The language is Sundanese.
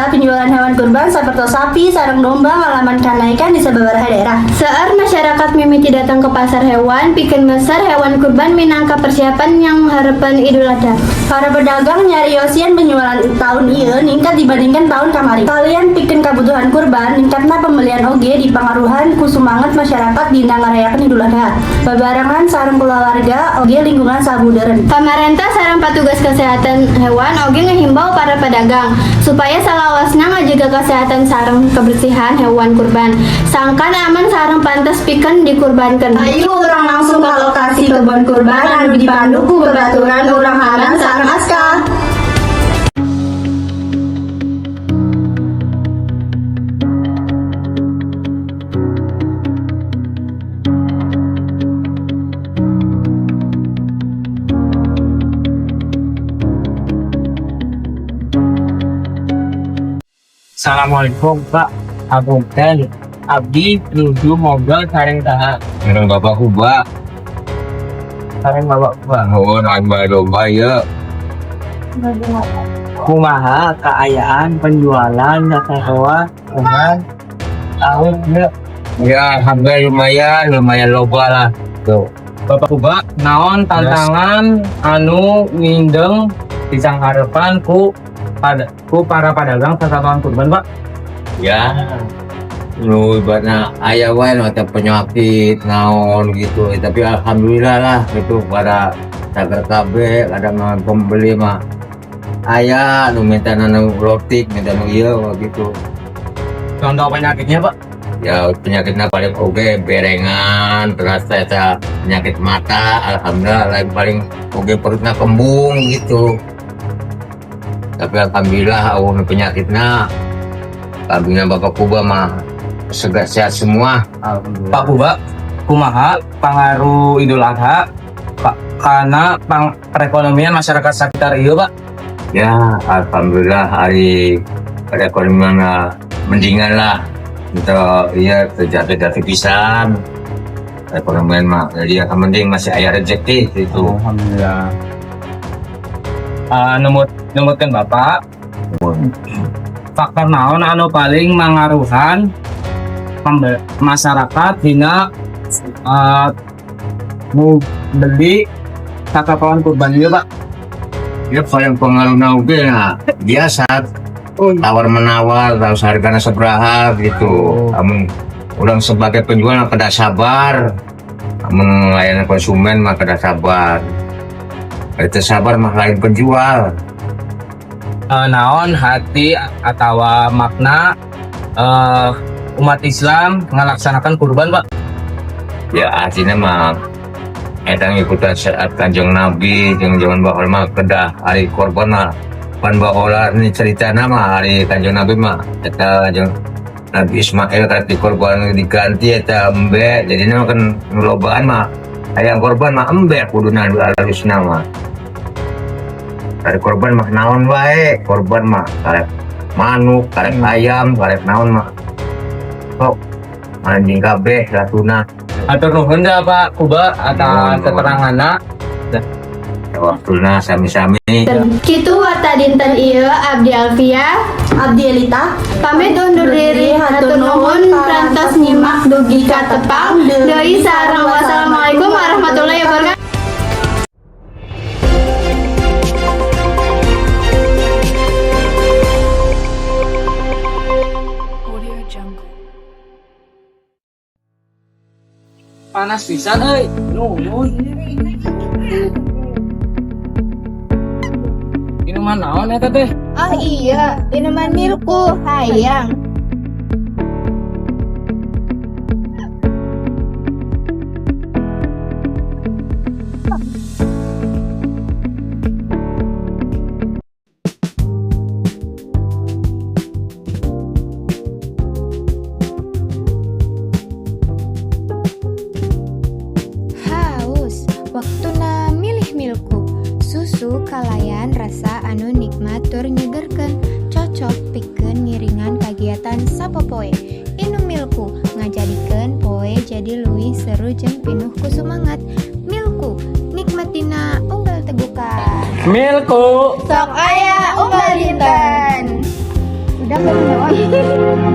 Adha, penjualan hewan kurban seperti sapi, sareng domba ngalaman kenaikan di sababaraha daerah. Seueur masyarakat mimiti datang ke pasar hewan pikeun meser hewan kurban minangka persiapan nyanghareupan Idul Adha. Para pedagang nyarioskeun penjualan tahun ieu ningkat dibandingkan tahun kamari. Kalian pikeun kebutuhan kurban, ningkatna pembelian oge dipangaruhan ku sumanget masyarakat dina ngarayakeun Idul Adha. Babarengan sareng keluarga oge lingkungan sabudeureun. Pamarentah sareng patugas kesehatan hewan oge ngehimbau para pedagang supaya salawasna ngajaga kesehatan sareng kebersihan hewan kurban. Sangkan aman sareng pantas pikeun dikurbankeun. Ayo urang langsung ke lokasi kebun kurban anu dipandu ku babaturan urang Hanan sareng Aska. Assalamualaikum, Pak. Hapunten, abdi nuju ngobrol sareng saha? Sareng Bapak Kuba. Sareng Bapak Kuba. Oh, naon bae domba ya. Kumaha kaayaan penjualan hewan kurban tahun ieu? Ya, alhamdulillah lumayan, lumayan loba lah. Tuh. Bapak Kuba, naon tantangan anu mindeng disanghareupan ku para pedagang sasatoan kurban, Pak? Ya, nu ibaratna aya wae nu teh penyakit naon gitu. Tapi alhamdulillah lah itu pada sagar kabeh, kadang mah pembeli mah aya nu minta nu leutik, minta nu ieu gitu. Contoh penyakitnya, Pak? Ya, penyakitnya paling oge berengan, terus eta penyakit mata, alhamdulillah lain paling oge perutnya kembung gitu. Tapi alhamdulillah euweuh nu penyakitna. Kambingnya Bapak Kuba mah segar sehat semua. Alhamdulillah. Pak Kuba, kumaha pangaruh Idul Adha, Pak, kana perekonomian masyarakat sekitar ieu, Pak? Ya, alhamdulillah hari perekonomian mendingan lah. Untuk iya terjatuh-jatuh pisan. Perekonomian mah jadi yang penting masih aya rezeki gitu. Alhamdulillah. Numutkeun Bapak, faktor naon anu paling mangaruhan masyarakat dina mau beli sasatoan kurban ieu, Pak? Ya, paling pengaruh oge nah, biasa tawar menawar tahu harganya sabaraha gitu. Amun urang sebagai penjual mah kedah sabar. Amun layanan konsumen mah kedah sabar. Itu sabar mah lain penjual. Naon arti atau makna umat Islam ngalaksanakan kurban, Pak? Ya, artinya mah eta ngikutan syariat Kanjeng Nabi jeung zaman baheula mah kedah hari korban mah pan baheula ini ceritana mah hari Kanjeng Nabi mah eta jeung Nabi Ismail kan dikorban diganti eta embe, jadi mah kan nu lobaan mah hayang korban mah embe kuduna nu alusna mah. Hari korban mah naon wae, korban mah karek manuk, karek ayam, karek naon mah sok anjing kabeh latuna. Hatur nuhun dah, Pak Kuba, atas Nuhun, nuhun. Keteranganna. Waktuna sami-sami. Kitu warta dinten ieu, Abdi Alfia Abdi Elita pamit undur diri, hatur nuhun parantos nyimak dugi ka tepang deui sareng wassalamualaikum warahmatullahi wabarakatuh. Audio Jungle. Panas pisan euy. Nuhun. Minuman naon eta teh? Oh iya, minuman Milku, hayang. Haus, waktuna milih Milku. Susu kalayan rasa anu nikmat tur nyegerkeun, cocok pikeun ngiringan kagiatan sapopoe. Inum Milku, ngajadikeun poe jadi leuwih seru jeung pinuh ku sumangat. Milku, nikmat dina unggal tegukan. Milku. Sok aya unggal dinten. Udah. Naon?